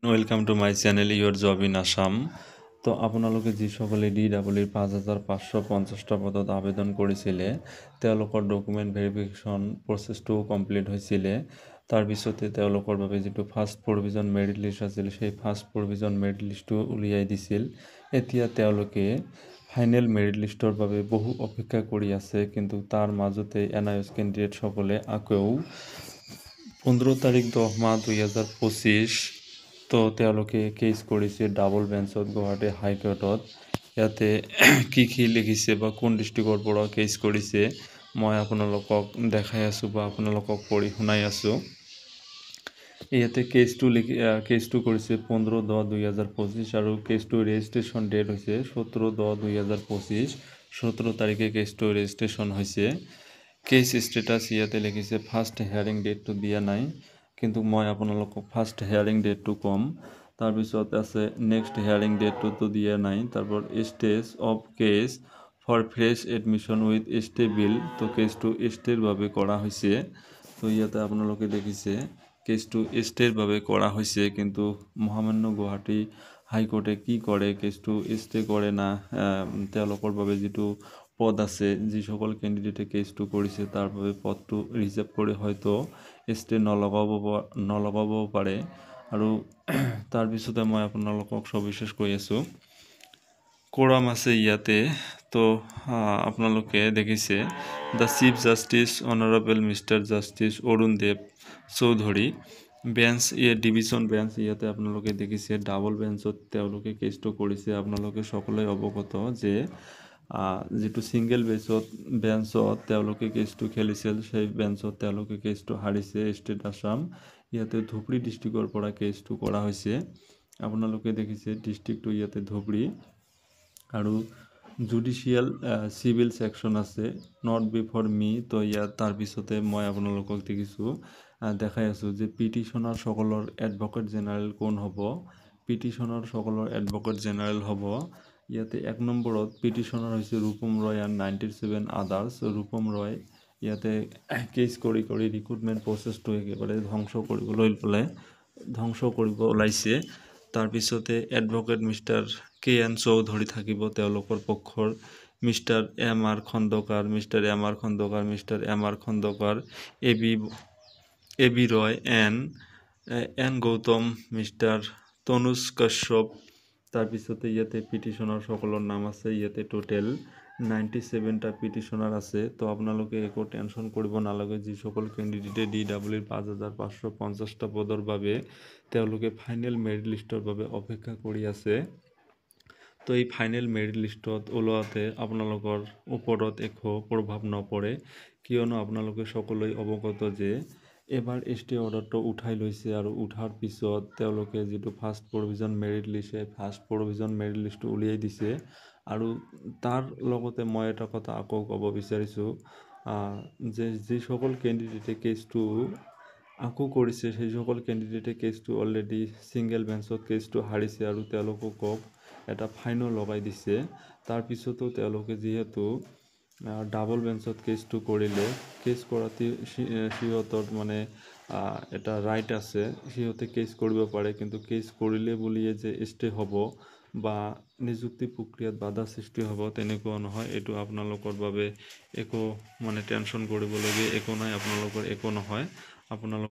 Welcome to my channel, Your Job in Assam. তো আপোনালোকে যিসকলে ডি ডাবল ইৰ 5550টা পদত আবেদন কৰিছিলে, তেওঁলোকৰ ডকুমেণ্ট ভেৰিফিকেশ্যন প্ৰচেছটোও কমপ্লিট হৈছিলে। তাৰপিছতে তেওঁলোকৰ বাবে যিটো ফাৰ্ষ্ট প্ৰভিজন মেৰিট লিষ্ট আছিল, সেই ফাৰ্ষ্ট প্ৰভিজন মেৰিট লিষ্টটো উলিয়াই দিছিল। এতিয়া তেওঁলোকে ফাইনেল মেৰিট লিষ্টৰ বাবে বহু অপেক্ষা কৰি আছে। কিন্তু তাৰ মাজতে এনআইঅ'এছ কেণ্ডিডেটসকলে আকৌ 15 তাৰিখ 10 মাহ 2025 তো তেওঁলোকে কেছ কৰিছে ডাবল বেঞ্চত, গুৱাহাটী হাইকোৰ্টত। ইয়াতে কি কি লিখিছে বা কোন ডিষ্ট্ৰিক্টৰ পৰা কেছ কৰিছে, মই আপোনালোকক দেখাই আছোঁ বা আপোনালোকক পঢ়ি শুনাই আছোঁ। ইয়াতে কেছটো কৰিছে 15/10/2025 আৰু কেছটো ৰেজিষ্ট্ৰেশ্যন ডেট হৈছে 17/10/2025। 17 তাৰিখে কেছটো ৰেজিষ্ট্ৰেশ্যন হৈছে। কেছ ষ্টেটাছ ইয়াতে লিখিছে, ফাৰ্ষ্ট হিয়াৰিং ডেটটো দিয়া নাই, কিন্তু মই আপোনালোকক ফাৰ্ষ্ট হিয়াৰিং ডেটটো ক'ম। তাৰপিছত আছে নেক্সট হিয়াৰিং ডেটটোতো দিয়া নাই। তাৰপৰ stage of case for fresh admission with stay bill। তো কেছটো ষ্টেৰ বাবে কৰা হৈছে। তো ইয়াতে আপোনালোকে দেখিছে, কেছটো ষ্টেৰ বাবে কৰা হৈছে। কিন্তু মহামান্য গুৱাহাটী হাইকোৰ্টে কি কৰে, কেছটো ষ্টে কৰে না তেওঁলোকৰ বাবে যিটো পদ আছে, যিসকল কেণ্ডিডেটে কেছটো কৰিছে, তাৰ বাবে পদটো ৰিজাৰ্ভ কৰি হয়তো ষ্টে নলগাবও পাৰে। আৰু তাৰপিছতে মই আপোনালোকক সবিশেষ কৈ আছোঁ। কোৰাম আছে ইয়াতে। তো আপোনালোকে দেখিছে, the Chief Justice, Honourable Mister Justice Arun Dev Choudhury, bench division bench. ইয়াতে আপোনালোকে দেখিছে, ডাবল বেঞ্চত তেওঁলোকে কেছটো কৰিছে। আপোনালোকে সকলোৱে অৱগত যে যিটো ছিংগল বেঞ্চত তেওঁলোকে কেছটো খেলিছিল, সেই বেঞ্চত তেওঁলোকে কেছটো হাৰিছে। ষ্টেট আছাম, ইয়াতে ধুবুৰী ডিষ্ট্ৰিক্টৰ পৰা কেছটো কৰা হৈছে। আপোনালোকে দেখিছে ডিষ্ট্ৰিক্টটো ইয়াতে ধুবুৰী আৰু জুডিচিয়েল চিভিল ছেকশ্যন আছে, not before মি। তো ইয়াত তাৰপিছতে মই আপোনালোকক দেখাই আছোঁ যে পিটিশ্যনাৰসকলৰ এডভকেট জেনেৰেল কোন হ'ব। পিটিশ্যনাৰসকলৰ এডভকেট জেনেৰেল হ'ব ইয়াতে এক নম্বৰত পিটিশ্যনাৰ হৈছে ৰূপম ৰয় এণ্ড 97 আদাৰ্ছ। ৰূপম ৰয় ইয়াতে কেছ কৰি কৰি ৰিক্ৰুটমেণ্ট প্ৰচেছটো একেবাৰে ধ্বংস কৰিবলৈ পেলাই ধ্বংস কৰিব ওলাইছে। তাৰপিছতে advocate mister K N Choudhury থাকিব তেওঁলোকৰ পক্ষৰ, mister M R Khandakar, mister M R Khandakar, mister M R Khandakar, A B Roy, N N Gautam, mister Tanuj Kashyap. তাৰপিছতে ইয়াতে পিটিশ্যনাৰসকলৰ নাম আছে। ইয়াতে টোটেল 97টা পিটিশ্যনাৰ আছে। তো আপোনালোকে একো টেনশ্যন কৰিব নালাগে। যিসকল কেণ্ডিডেটে ডি ডাবল ইৰ 5550টা পদৰ বাবে তেওঁলোকে ফাইনেল মেৰিট লিষ্টৰ বাবে অপেক্ষা কৰি আছে, তো এই ফাইনেল মেৰিট লিষ্টত ওলোৱাতে আপোনালোকৰ ওপৰত একো প্ৰভাৱ নপৰে। কিয়নো আপোনালোকে সকলোৱে অৱগত যে এবাৰ ষ্টে অৰ্ডাৰটো উঠাই লৈছে আৰু উঠাৰ পিছত তেওঁলোকে যিটো ফাৰ্ষ্ট প্ৰভিজন মেৰিট লিষ্ট, সেই ফাৰ্ষ্ট প্ৰভিজন মেৰিট লিষ্টটো উলিয়াই দিছে। আৰু তাৰ লগতে মই এটা কথা আকৌ ক'ব বিচাৰিছোঁ যে যিসকল কেণ্ডিডেটে কেছটো আকৌ কৰিছে, সেইসকল কেণ্ডিডেটে কেছটো অলৰেডি ছিংগল বেঞ্চত কেছটো হাৰিছে আৰু তেওঁলোকক এটা ফাইনো লগাই দিছে। তাৰপিছতো তেওঁলোকে যিহেতু ডাবল বেঞ্চত কেছটো কৰিলে, কেছ কৰাতে সিহঁতৰ মানে এটা ৰাইট আছে, সিহঁতে কেছ কৰিব পাৰে। কিন্তু কেছ কৰিলে বুলিয়ে যে ষ্টে হ'ব বা নিযুক্তি প্ৰক্ৰিয়াত বাধা সৃষ্টি হ'ব, তেনেকুৱা নহয়। এইটো আপোনালোকৰ বাবে একো মানে টেনশ্যন কৰিবলগীয়া একো নাই। আপোনালোকৰ একো নহয়। আপোনালোক